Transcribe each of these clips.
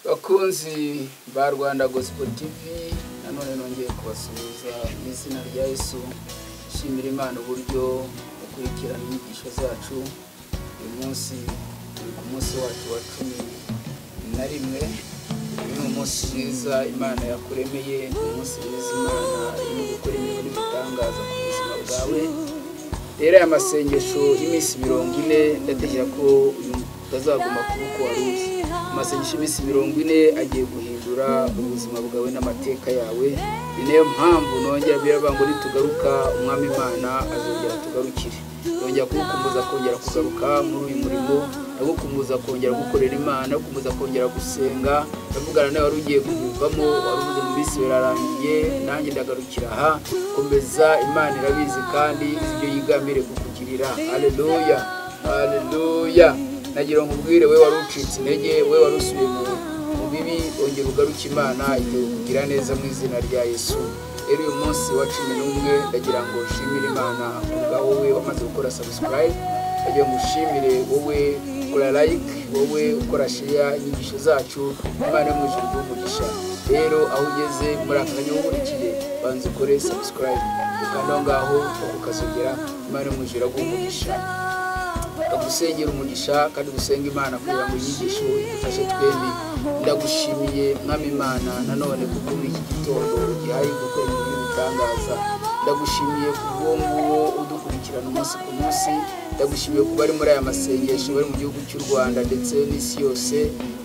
Bakunzi ba Rwanda Gospel TV, nanone nongeye kubasuhuza mu izina rya Yesu. Shimira Imana uburyo mukurikirana inyigisho zacu. Uyu munsi turi ku munsi wacu wa 11. Uyu ni umunsi mwiza Imana yakuremeye, ni umunsi mwiza Imana irimo gukora imirimo n'ibitangaza ku buzima bwawe. Rero aya masengesho y'iminsi 40, ndatekereza ko uyu utazaguma kuba uko wari uri. Amasengesho y'iminsi 40 agiye guhindura ubuzima bwawe n'amateka yawe. Ni nayo mpamvu nongera biravuga ngo nitugaruka Umwami Imana azongera tugarukire. Yongera kugukumbuza kongera kugaruka muri uyu murimo, ndagukumbuza kongera gukorera Imana, ndagukumbuza kongera gusenga. Ndavugana nawe wari ugiye kubivamo, wari uvuze mu minsi birarangiye, nanjye ndagarukira aha. Komeza, Imana irabizi kandi izi ibyo yigambire kukugirira. Haleluya, haleluya. Nagira ngo nkubwire we wari ucitse intege, we wari usubiye mu bibi, ongera ugaruke, Imana igiye kukugira neza mu izina rya Yesu. Rero uyu munsi wa 11 ndagira ngo nshimire Imana kubwa wowe wamaze gukora subscribe, ndagira ngo ushimire wowe ukora like, wowe ukora share inyigisho zacu. Imana yo mu ijuru iguhe umugisha. Rero aho ugeze muri aka kanya ukurikiye, banza ukore subscribe, ukanda aho ngaho ukazogera. Imana yo mu ijuru iguhe umugisha. Ndagusengera umugisha kandi gusenga Imana kugira ngo inyigisho idufashe twembi. Ndagushimiye Mwami Imana nanone kuko muri iki gitondo ugihaye gukora ibintu bitangaza. Ndagushimiye kubwo nguwo udukurikirana umunsi ku munsi. Ndagushimiye kuba ari muri aya masengesho bari mu gihugu cy'u Rwanda ndetse n'isi yose.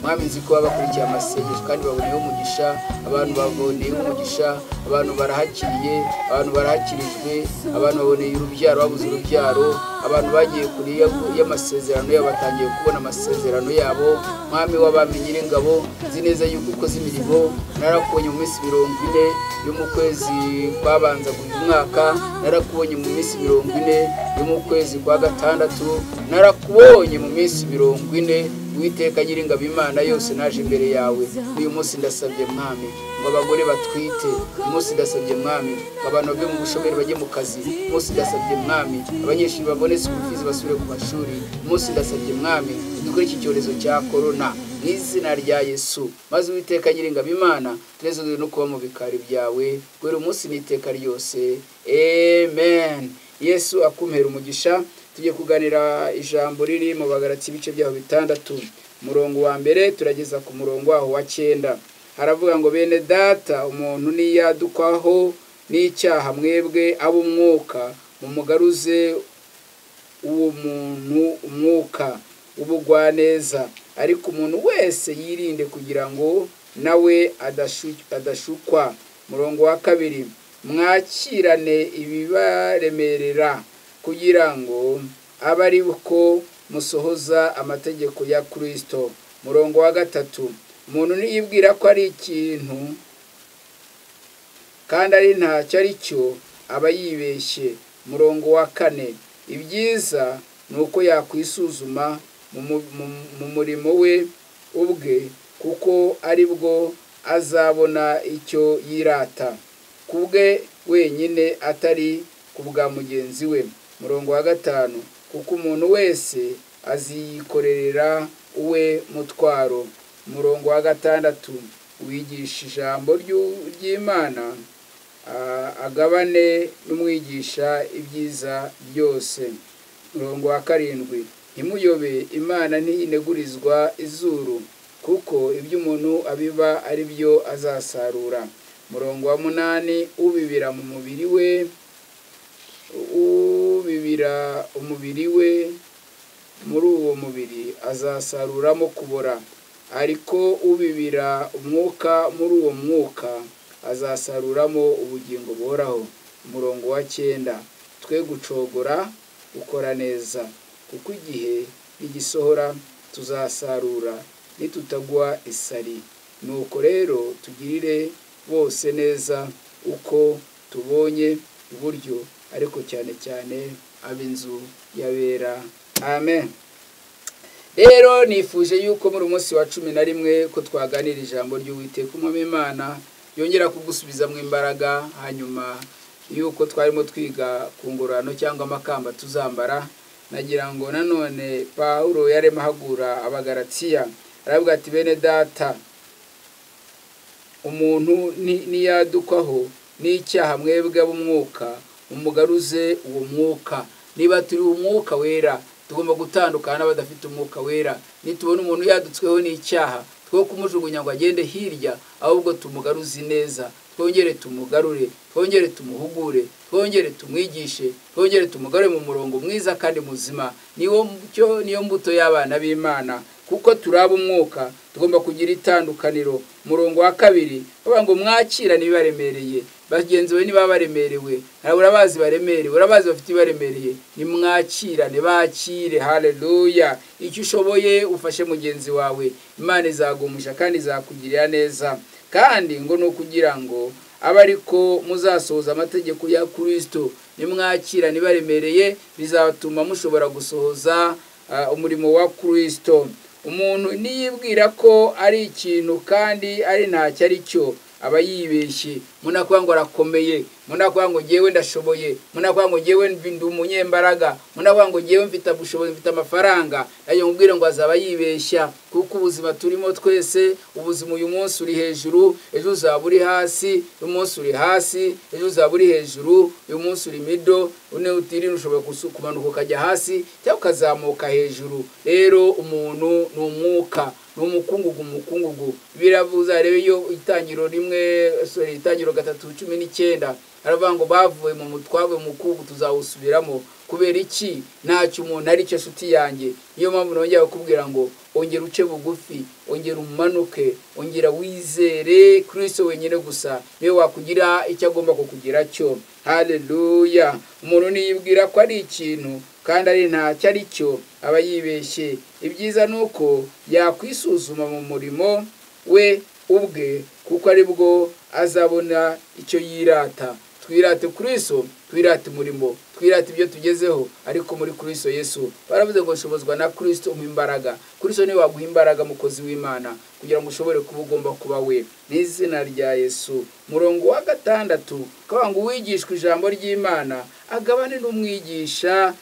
Mwami, nzi ko bakurikiye amasengesho kandi baboneyeho umugisha. Abantu baboneyeho umugisha, abantu barahakiriye, abantu barahakirijwe, abantu baboneye urubyaro babuze urubyaro, abantu bagiye kure y'amasezerano yabo batangiye kubona amasezerano yabo. Mwami w'abami Nyiringabo, nzi neza yuko ukoze imirimo. Narakubonye mu minsi 40 yo mu kwezi kwabanza uyu mwaka, narakubonye mu minsi 40 yo mu kwezi kwa gatandatu, narakubonye mu minsi 40. Uwiteka Nyiringabo Imana yose, naje imbere yawe uyu munsi. Ndasabye Mwami ngo abagore batwite, uyu munsi ndasabye Mwami ngo abantu bave mu bushomeri bajye mu kazi, uyu munsi ndasabye Mwami abanyeshuri babone school fees basubire ku mashuri, uyu munsi ndasabye Mwami dukore iki cyorezo cya corona mu izina rya Yesu. Maze Uwiteka Nyiringabo Imana, tunezezwe no kuba mu bikari byawe guhera umunsi n'iteka ryose. Amen. Yesu akumpera umugisha. Tugiye kuganira ijambo riri mu Bagalati ibice byaho 6, umurongo wa 1 turageza ku murongo waho wa 9. Haravuga ngo: bene data, umuntu niyadukwaho n'icyaha, mwebwe ab'umwuka mumugaruze uwo muntu umwuka w'ubugwaneza, ariko umuntu wese yirinde kugira ngo nawe adashukwa. Murongo wa 2: mwakirane ibibaremerera kugira ngo abe ari ko musohoza amategeko ya Kristo. Murongo wa 3: umuntu niyibwira ko ari ikintu kandi ari ntacyo ari cyo, aba yibeshye. Murongo wa 4: ibyiza ni uko yakwisuzuma mu murimo we ubwe, kuko ari bwo azabona icyo yirata kubwe wenyine, atari ku bwa mugenzi we. Murongo wa 5: kuko umuntu wese aziyikorera uwe mutwaro. Murongo wa 6: wigisha ijambo ry'Imana agabane n'umwigisha ibyiza byose. Murongo wa 7: ntimuyobe, Imana ntiyinegurizwa izuru, kuko ibyo umuntu abiba ari byo azasarura. Murongo wa 8: ubibira mu mubiri we, ubibira umubiri we muri uwo mubiri azasaruramo kubora, ariko ubibira umwuka muri uwo mwuka azasaruramo ubugingo buhoraho. Umurongo wa 9: twe gucogora gukora neza, kuko igihe nigisohora tuzasarura nitutagwa isari. Nuko rero tugirire bose neza uko tubonye uburyo, ariko cyane cyane ab'inzu y'abera. Amen. Rero nifuje yuko muri umunsi wa 11 ko twaganira ijambo ry'Uwiteka Umwami Imana yongera kugusubizamo imbaraga, hanyuma yuko twarimo twiga ku ngororano cyangwa amakamba tuzambara. Nagira ngo nanone Pawulo yarimo ahagura Abagalatiya, aravuga ati: bene data, Umuntu niyadukwaho n'icyaha, mwebwe ab'umwuka umugaruze uwo mwuka. Niba turi umwuka wera, tugomba gutandukana n'abadafite umwuka wera. Nitubona umuntu yadutsweho n'icyaha, two kumujugunya ngo agende hirya, ahubwo tumugaruze neza, twongere tumugarure, twongere tumuhugure, twongere tumwigishe, twongere tumugarure mu murongo mwiza kandi muzima. Niyo mbuto y'abana b'Imana. Kuko turaba umwuka, tugomba kugira itandukaniro. Umurongo wa 2 bavuga ngo mwakirane ibibaremereye. Bagenzi we niba baremerewe, urabazi baremerewe, urabazi bafite ibaremereye, nimwakirane, bakire. Haleluya! Icyo ushoboye ufashe mugenzi wawe, Imana izagumusha kandi izakugirira neza. Kandi ngo ni ukugira ngo abe ariko muzasohoza amategeko ya Kristo. Nimwakirane ibaremereye, bizatuma mushobora gusohoza umurimo wa Kristo. Umuntu niyibwira ko ari ikintu kandi ari ntacyo ari cyo, aba yibeshye. Umuntu akuvuga ngo arakomeye, umuntu akuvuga ngo ngewe ndashoboye, umuntu akuvuga ngo ngewe ndi umunyembaraga, umuntu akuvuga ngo ngewe mfite ubushobozi, mfite amafaranga, nayo mubwire ngo azaba yibeshya. Kuko ubuzima turimo twese, ubuzima uyu munsi uri hejuru, ejo uzaba uri hasi, uyu munsi uri hasi, ejo uzaba uri hejuru, uyu munsi uri mido, une utirinda ushobora kumanuka ukajya hasi cyangwa ukazamuka hejuru. Rero umuntu ni umwuka, ni umukungugu, umukungugu. Biravuza rero iyo itangiro 1, sorry, itangiro 3:19 aravuga ngo bavuye mu mutwawe mukungu tuzawusubiramo. Kubera iki? Ntacyo umuntu ari cyo, nshuti yanjye. Niyo mpamvu nongera kukubwira ngo ongera uce bugufi, ongera umanuke, ongera wizere Kristo wenyine gusa, niwe wakugira icyo agomba kukugira cyo. Haleluya! Umuntu niyibwira ko ari ikintu kandi ari ntacyo ari cyo, aba yibeshye. Ibyiza nuko yakwisuzuma mu murimo we ubwe, kuko ari bwo azabona icyo yirata. Twirate Kristo, twirate umurimo, twirate ibyo tugezeho, ariko muri Kristo Yesu. Baravuze ngo nshobozwa na Kristo umpa imbaraga. Kristo niwe waguha imbaraga, mukozi w'Imana, kugira ngo ushobore kuba ugomba kuba we. N'izina rya Yesu. Murongo wa 6 kavuga ngo uwigishwa ijambo ry'Imana agabane n'umwigisha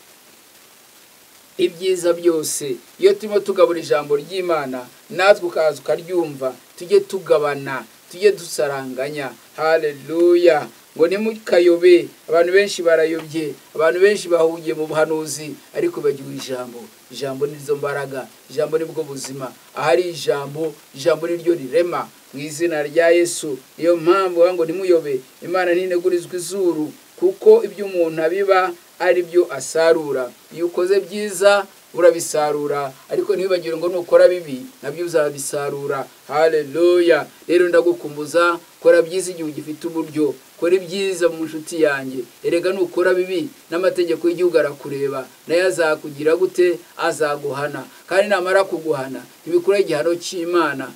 ibyiza byose. Iyo turimo tugabura ijambo ry'Imana, natwe ukaza ukaryumva, tujye tugabana, tujye dusaranganya. Haleluya! Ngo ntimukayobe. Abantu benshi barayobye, abantu benshi bahugiye mu buhanuzi, ariko bagiwe ijambo. Ijambo nizo mbaraga, ijambo nibwo buzima. Ahari ijambo, ijambo niryo rirema. Mu izina rya Yesu. Niyo mpamvu ngo ntimuyobe. Imana ntinegurizwa izuru, kuko ibyo umuntu abiba ari byo asarura. Iyo ukoze byiza urabisarura, ariko ntibibagire ngo nukora bibi nabyo uzabisarura. Haleluya! Rero ndagukumbuza, kora byiza igihe ugifite uburyo, kora ibyiza mu nshuti yanjye. Erega nukora bibi n'amategeko y'igihugu arakureba, nayo azakugira gute? Azaguhana. Kandi namara kuguhana ntibikuraho igihano cy'Imana.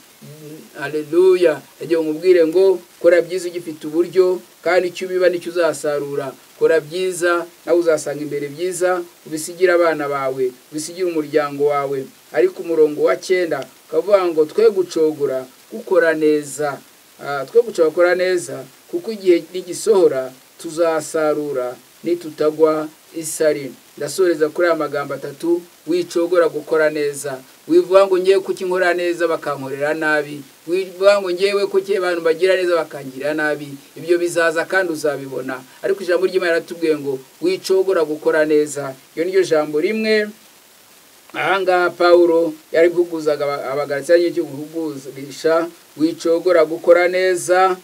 Haleluya! Yagiye umubwire ngo kora byiza ugifite uburyo, kandi icyo ubiba nicyo uzasarura. Kora byiza nawe uzasanga imbere byiza, ubisigira abana bawe, ubisigira umuryango wawe. Ariko umurongo wa 9 kavuga ngo twe gucogora gukora neza, twe gucogora gukora neza, kuko igihe nigisohora tuzasarura nitutagwa isari. Ndasoreza kuri aya magambo 3: wicogora gukora neza. Wivuga ngo ngiye kuki nkora neza bakankorera nabi, wivuga ngo ngiyewe kuki abantu bagira neza bakangira nabi. Ibyo bizaza kandi uzabibona. Ariko ijambo ry'Imana riratubwiye ngo wicogora gukora neza. Iyo niryo jambo rimwe ahangaha Paulo yari guhuguzaga Abagalatiya cyo guhugurisha, wicogora gukora neza.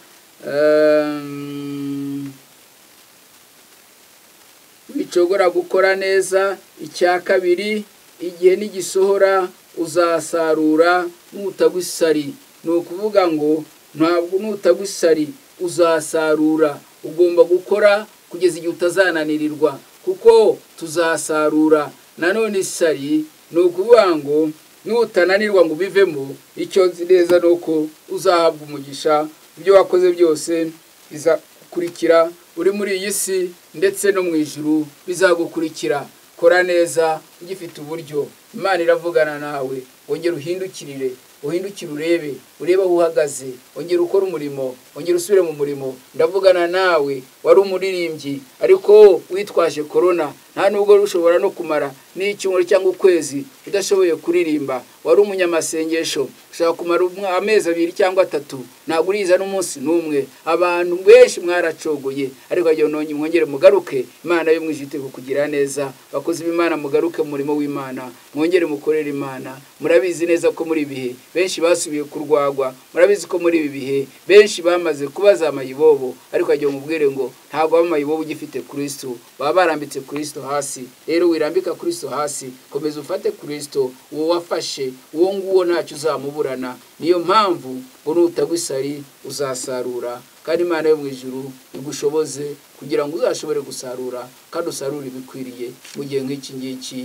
Wicogora gukora neza. Icya 2, igihe nigisohora uzasarura nutagwa isari. Ni ukuvuga ngo ntabwo nutagwa isari uzasarura. Ugomba gukora kugeza igihe utazananirirwa, kuko tuzasarura. Nanone isari ni ukuvuga ngo nutananirwa ngo ubivemo, icyo nzi neza nuko uzahabwa umugisha. Ibyo wakoze byose bizakurikira, uri muri iyi si ndetse no mu ijuru bizagukurikira. Kora neza ugifite uburyo. Imana iravugana nawe, wongera uhindukirire, uhindukire urebe, urebe aho uhagaze, ongera ukore umurimo, ongera usubire mu murimo. Ndavugana nawe wari umuririmbyi ariko witwaje corona, Nta nubwo ushobora no kumara n'icyumweru cyangwa ukwezi udashoboye kuririmba. Wari umunyamasengesho, ushobora kumara amezi 2 cyangwa 3 ntabwo uriza n'umunsi n'umwe. Abantu benshi mwaracogoye, ariko agiye mwongere mugaruke. Imana yo mwijite kukugira neza. Bakozi b'Imana, mugaruke mu murimo w'Imana, mwongere mukorere Imana. Murabizi neza ko muri ibihe benshi basubiye kurwagwa, murabizi ko muri ibi bihe benshi bamaze kubaza amayibobo, ariko agiye mubwire ngo ntabwo amayibobo ugifite Kristo, baba barambitse Kristo hasi. Rero wirambika Kristo hasi, komeza ufate Kristo, uwo wafashe uwo nguwo ntacyo uzamuburana. Niyo mpamvu ngo nutagwa isari uzasarura, kandi Imana yo mu ijuru igushoboze kugira ngo uzashobore gusarura, kandi usarure ibikwiriye mu gihe nk'iki ngiki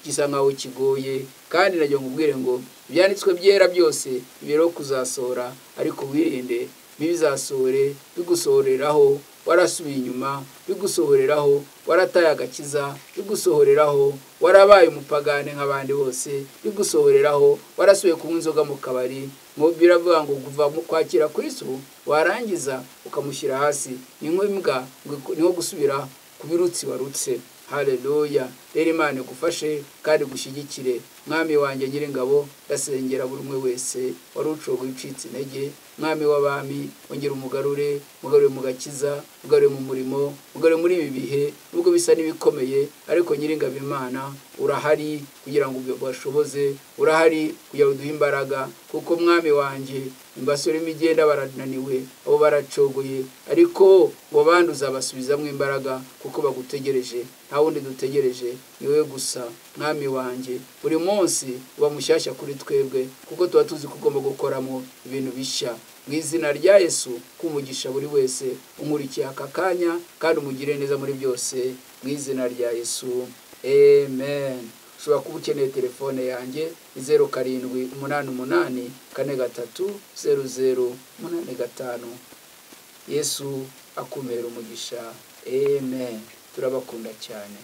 gisa nkaho kigoye. Kandi nagira ngo ubwire ngo ibyanditswe byera byose bibero kuzasohora, ariko wirinde bizasohore bigusohoreraho warasubiye inyuma, bigusohoreraho warataye agakiza, bigusohoreraho warabaye umupagane nk'abandi bose, bigusohoreraho warasubiye kunywa inzoga mu kabari. Ngo biravuga ngo kuva mu kwakira Kristo warangiza ukamushyira hasi, ni nk'imbwa, niho gusubira ku birutsi warutse. Haleluya. Rero Imana igufashe kandi gushyigikire. Mwami wanjye Nyiringabo, ndasengera buri umwe wese wari ucogoye ucitse intege. Mwami w'abami, ongera umugarure, mugarure mu gakiza, mugarure mu murimo, mugarure muri ibi bihe nubwo bisa n'ibikomeye, ariko Nyiringabo Imana urahari kugira ngo ubashoboze, urahari kugira ngo uduhe imbaraga, kuko Mwami wanjye imbasore imigenda barananiwe, abo baracogoye, ariko ngo bandi uzabasubizamo imbaraga kuko bagutegereje. Nta wundi dutegereje, ni wowe gusa Mwami wanjye. Buri munsi uba mushyashya kuri twebwe, kuko tuba tuzi ko ugomba gukoramo ibintu bishya. Mu izina rya Yesu, kumugisha buri wese unkurikiye aka kanya, kandi umugire neza muri byose, mu izina rya Yesu, amen. Ushobora kuba ukeneye telefone yanjye 0788 43 00 85. Yesu akumera umugisha, amen. Turabakunda cyane.